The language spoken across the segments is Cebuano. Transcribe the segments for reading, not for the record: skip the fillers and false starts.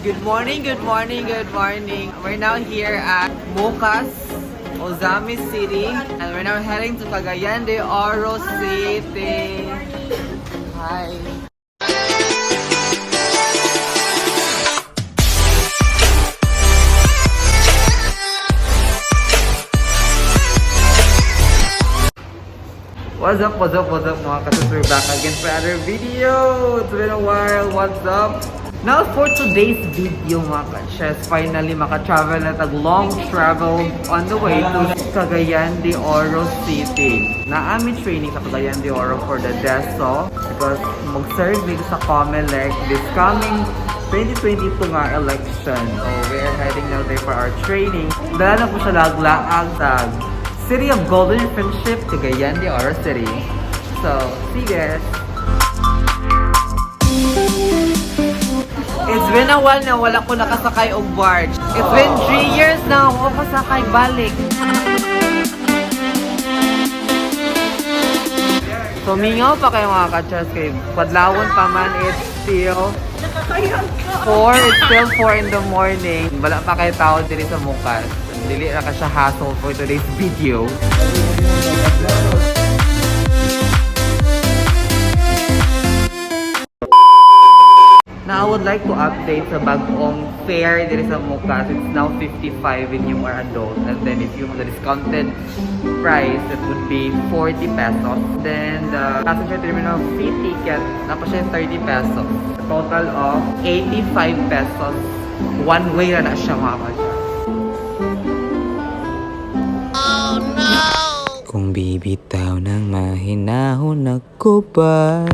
Good morning, good morning, good morning. We're now here at Mukas, Ozamiz City, and we're now heading to Cagayan de Oro City. Hi. What's up, what's up, what's up, mga katus? We're back again for another video. It's been a while. What's up? Now for today's video, mga kaches, finally maka-travel na tag long travel on the way to Cagayan de Oro City. Naami training sa Cagayan de Oro for the DESO because mag-serve dito sa COMELEC this coming 2022 nga election. So we are heading now there for our training. Dala na po siya laglaag sa City of Golden Friendship, Cagayan de Oro City. So, see you guys! It's been a while na wala ko nakasakay og barge. It's been 3 years na ako kasakay balik. So, mingaw pa kayo, mga kachas, kay padlawon pa man, it's still 4 in the morning. Wala pa kayo tao diri sa Mukas. Dili ra ka siya hassle for today's video. Now, I would like to update sa bagong fare diri sa Mukas. It's now 55 when you are adult. And then if you have the discounted price, it would be 40 pesos. Then the passenger terminal fee ticket, napa siya 30 pesos. A total of 85 pesos. One way na na siya, mga kasya. Kung bibitaw ng mahinahon ako ba'y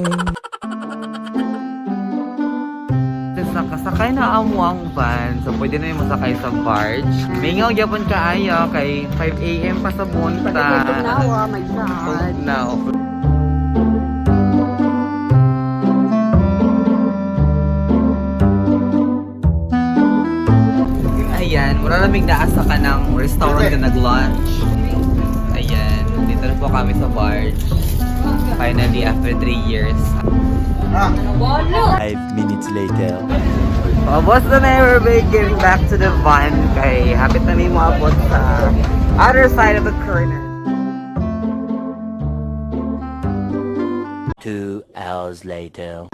Since nakasakay na amo ang van, so pwede na yung masakay sa barge. Mingaw gyapon kaayo kay 5 a.m. pa sa bunta. Oh my God. Now. Ayan, wala naming naasa ka ng restaurant na nag-launch. Ayan, dito na po kami sa barge. Finally, after 3 years. 5 minutes later. Paabot na na, we're making back to the van kay hapit na may moabot sa other side of the corner. 2 hours later.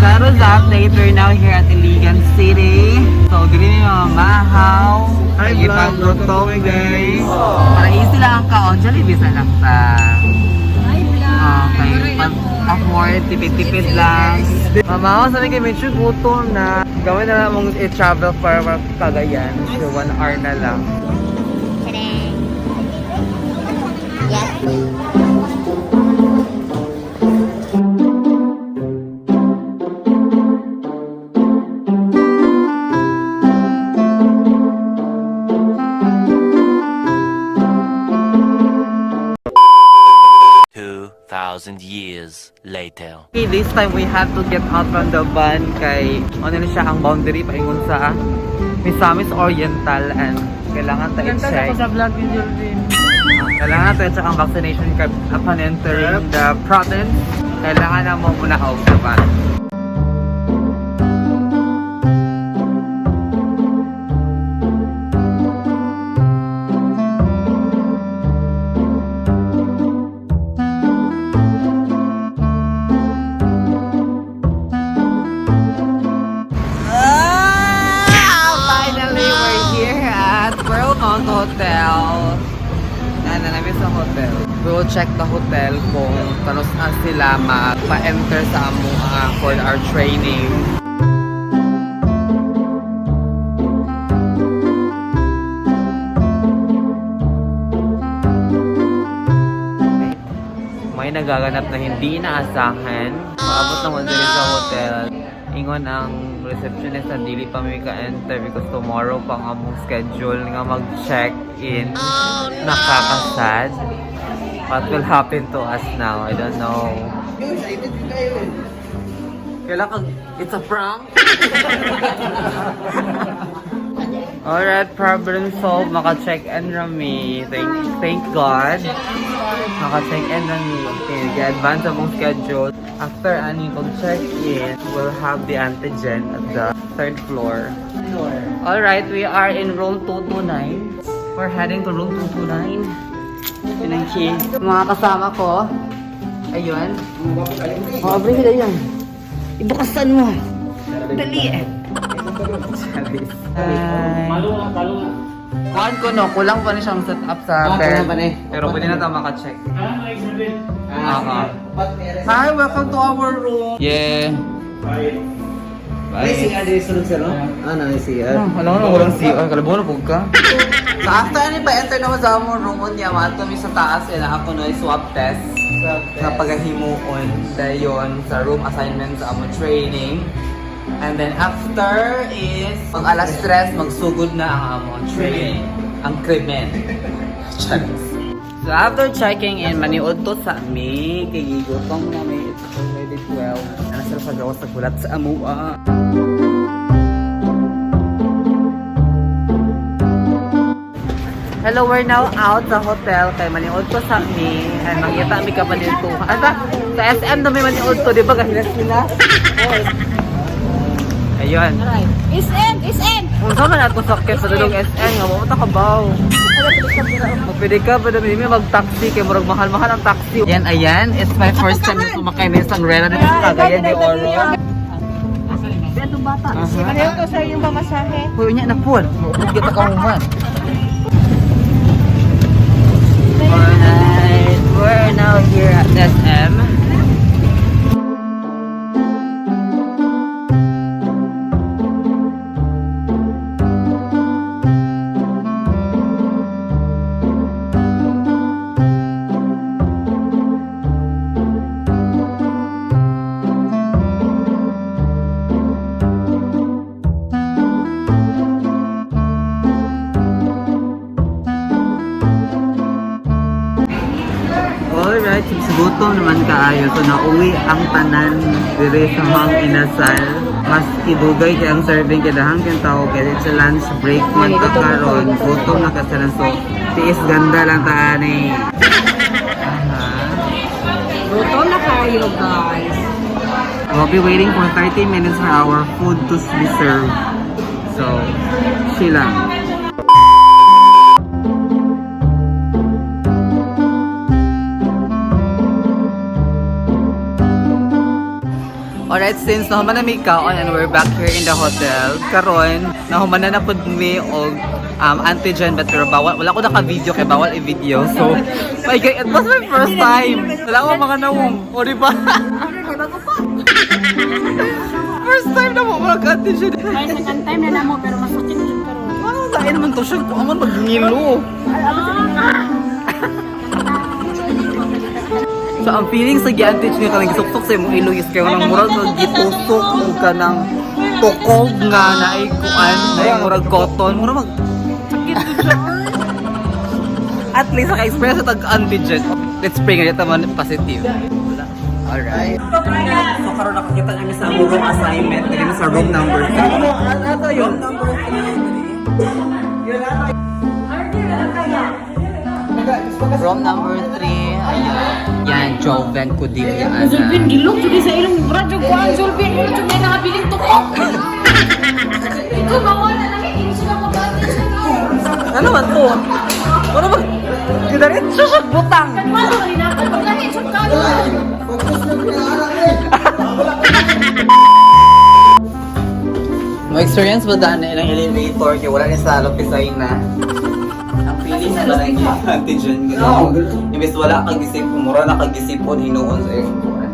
Status update, we're now here at Iligan City. So, dili na yung mga mahaw. Hi, Sige vlog. pang luto, guys. Para easy lang ang kaon, Jollibee sa lang sa. Hi, vlog. Okay, pag afford, tipid-tipid lang. Mama, sabi kay medyo gutom na. Gawin na lang mong i-travel para Cagayan. So, 1 hour na lang. Yes. 2,000 years later. Okay, this time we have to get out from the van kay ano na siya ang boundary paingon sa Misamis Oriental and kailangan tayo check. Sa vlog ni Jordan. Kailangan tayo check ang vaccination card upon entering the province. Kailangan na mo muna out sa van. Ah! Finally, we're here at Pearl Mount Hotel. Nana namin sa hotel. We will check the hotel kung tanos na sila magpa-enter sa amua for our training. May nagaganap na hindi inaasahan. Maabot naman din sa hotel. Ingon ang receptionist na dili pa may ka-enter because tomorrow pa ang among schedule nga mag-check-in. Nakakasad. What will happen to us now? I don't know. Kailangan, it's a prank? Alright, problem solved. Maka-check-in rami. Thank God. Maka-check-in rami. Okay, advance among schedule. After ani pag-check-in, we'll have the antigen at the third floor. Alright, we are in room 229. We're heading to room 229. Yun ang key. Mga kasama ko. Ayun. Oh, bring it yan. Ibukasan mo. Dali. Hi. Kuhan ko no, kulang pa ni siyang set up sa kulang pa ni. Pero pwede na tayo maka-check. Ah, Hi, welcome to our room. Yeah. Bye. Ay, CR diri sulod sir, no? Ah, na CR. Wala na, walang CR. Kalabo na, pug ka. So after ani pa enter naman sa among room unya, maato mi sa taas ila ako no swab test. Na pagahimuon dayon sa room assignment sa among training. And then after is pag alas 3 magsugod na ang among training, ang krimen. Charis. So after checking in, maniod to sa mi kay gigutom na mi. It's already 12. Ano sila sa gawas sa gulat sa amua. Hello, we're now out sa hotel kay maniod ko sa mi and mangita mi ka to. Asa sa SM na may maniod to, di ba gahilas sila? Ayun. SM! SM! Kung saan man ato sakit sa dulong SM nga mo ta kabaw. Magpili ka ba dami mi mag-taxi kay murag mahal-mahal ang taxi. Yan ayan, it's my first time na sumakay na isang relative sa Cagayan de Oro. Ano ko sir yung pamasahe? Hoy, unya na po. Kita ka human. Alright, we're now here at SM. Alright, since gutom naman kaayo, so nauwi ang tanan dire sa Mang Inasal. Mas idugay kay ang serving kay dahang kay tao kay it's a lunch break man ta karon. Gutom na kasalan so tiis ganda lang ta ani. Aha. Gutom na kayo guys. We'll be waiting for 30 minutes for our food to be served. So, chill lang. Alright, since nahuman na mi kaon and we're back here in the hotel, karon nahuman na na pud mi og antigen but pero bawal wala ko naka-video kay bawal i-video. So, my God, it was my first time. Wala ko mga nawong. O di ba? First time na mo mag antigen. Ay, second time na namo pero masakit din karon. Ano dahil naman to siya? Kung aman magngilo. So, ang feeling sa gi-antigen nga kanang gisuksok sa imong ilong is kay nang murag nga gitusok og kanang tukog nga naay kuan, naay murag cotton, murag mag Sakit to siya. At least naka-experience sa tag-antigen. Let's pray nga man positive. Alright. So karon nakakita kami sa among room assignment, dili sa room number 3. Ano yun? Number 3. Room number 3. Ayan. Yan, Joven Codilla. Ana. Zulbin gilok jud sa ilong radyo kuan Zulbin wala jud may nakabiling tukok. Ikaw mawala na kay imo sila mag-antigen. Ano man to? Ano ba? Diretso siya butang. Wala rin ako paglahi jud ka. Mo-experience ba daan na ilang elevator kaya wala ni sa Lopisay na? Ang feeling ba ng antigen gano'n? Imbes wala kang gisip, mura na kagisipon hinuon sa iyong kuan.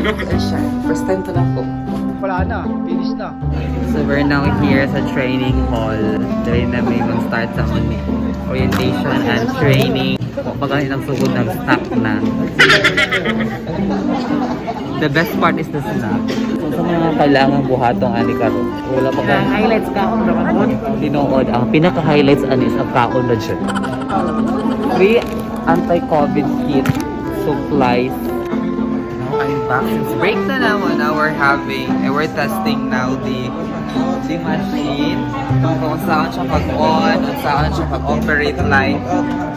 Look at siya. First time to na ko. Wala na, finish na. So we're now here sa training hall. Dahil na may mag-start sa amon orientation and training. Pag ilang sugod ng snack na. The best part is the snack. So sa mga kailangan buhatong ani karon. Wala pa ka Highlights ka akong raman. tinuod ang pinaka-highlights ani is ang kaon na siya. Free anti-COVID kit supplies. Now I'm back since break na naman. Now we're having, and we're testing now the machine. Kung saan siya pag-on, kung saan siya pag-operate live.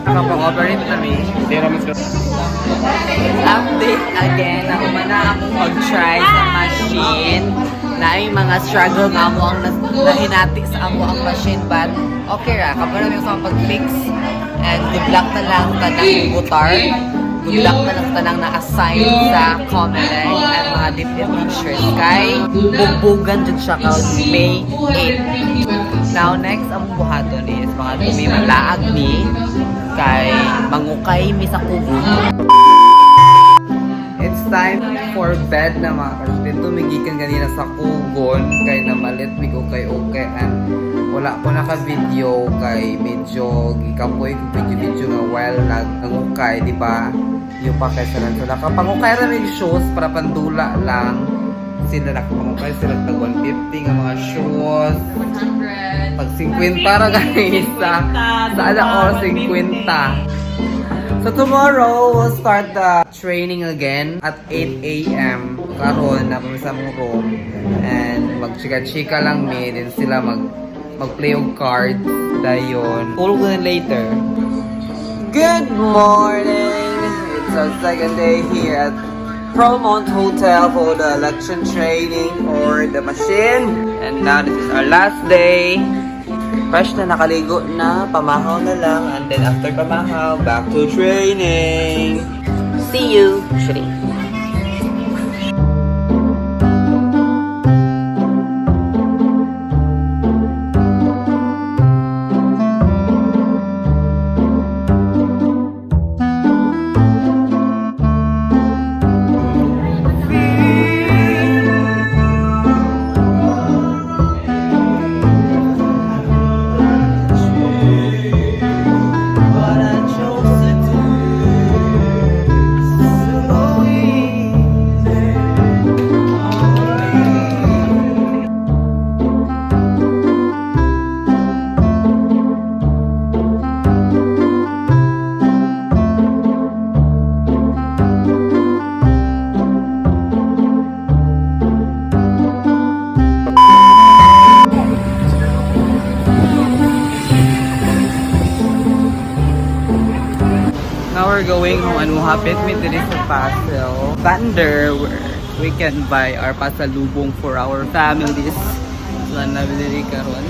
Nakapag-operate na mi. Update again, ako man na akong mag-try sa machine na ay mga struggle nga mo ang nahinati sa amo ang machine, but okay ra kabalo na sa pag-fix and good luck na lang tanang butar, good luck na lang tanang na-assign sa COMELEC and mga DepEd teachers kay bugbugan jud siya karon May 8. Now next ang buhaton is mga tumimalaag ni kay mangukay mi sa kubo. It's time for bed na, mga kashin. Tumigikan kanina sa kugon kay namalit mig okay okay and wala ko naka-video kay medyo gikapoy ko video-video nga while nagngukay, di ba? Yung pa kay sa so nakapangukay ra mig shoes para pandula lang sila. Nakapangukay sila tag 150 nga mga shoes. 100. Pag 50 ra gani isa. Sa ala ko 50. So tomorrow, we'll start the training again at 8 a.m. Karon na kami sa among room. And magchika-chika lang mi. Then sila mag-play og cards. Dayon. Tulog na later. Good morning! It's our second day here at Promont Hotel for the election training for the machine. And now this is our last day. Fresh na, nakaligo na, pamahaw na lang, and then after pamahaw, back to training. See you, Shri. What I chose to do. So easy. Now we're going home and muhapit mi diri sa Pasel Thunder where we can buy our pasalubong for our families. So na diri karon.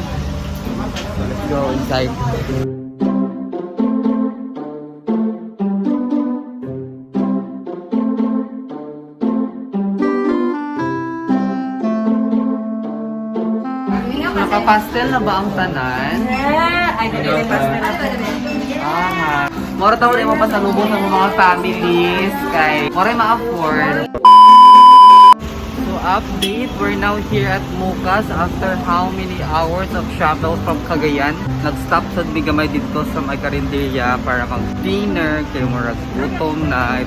So let's go inside. Nakapastel na ba ang tanan? Ay, dili pastel. Ah, mora tawo rin mo pasalubong sa mga families kay mora ma-afford. So update, we're now here at Mukas after how many hours of travel from Cagayan. Nag-stop sa Bigamay dito sa may karinderya para mag-dinner kay murag gutom na.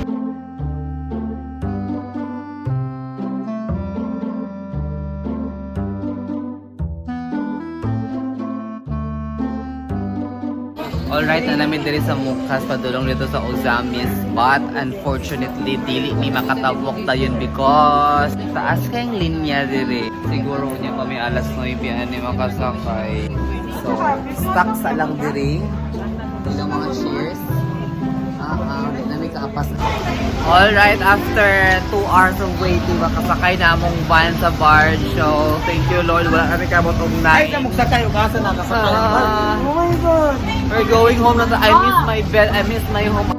Alright, na namin diri sa Mukas padulong dito sa Ozamis, but unfortunately dili mi makatabok dayon because taas kayong linya diri. Siguro niya kami alas 9 ani makasakay. So, stuck sa lang diri. Ito mga cheers. Di namin kaapas. Alright, after 2 hours of waiting, makasakay na among van sa barge. So, thank you Lord. Wala kami kabot og night. Ay, kamugsakay o kasa nakasakay. Ah. Oh my God! We're going home na. I miss my bed. I miss my home.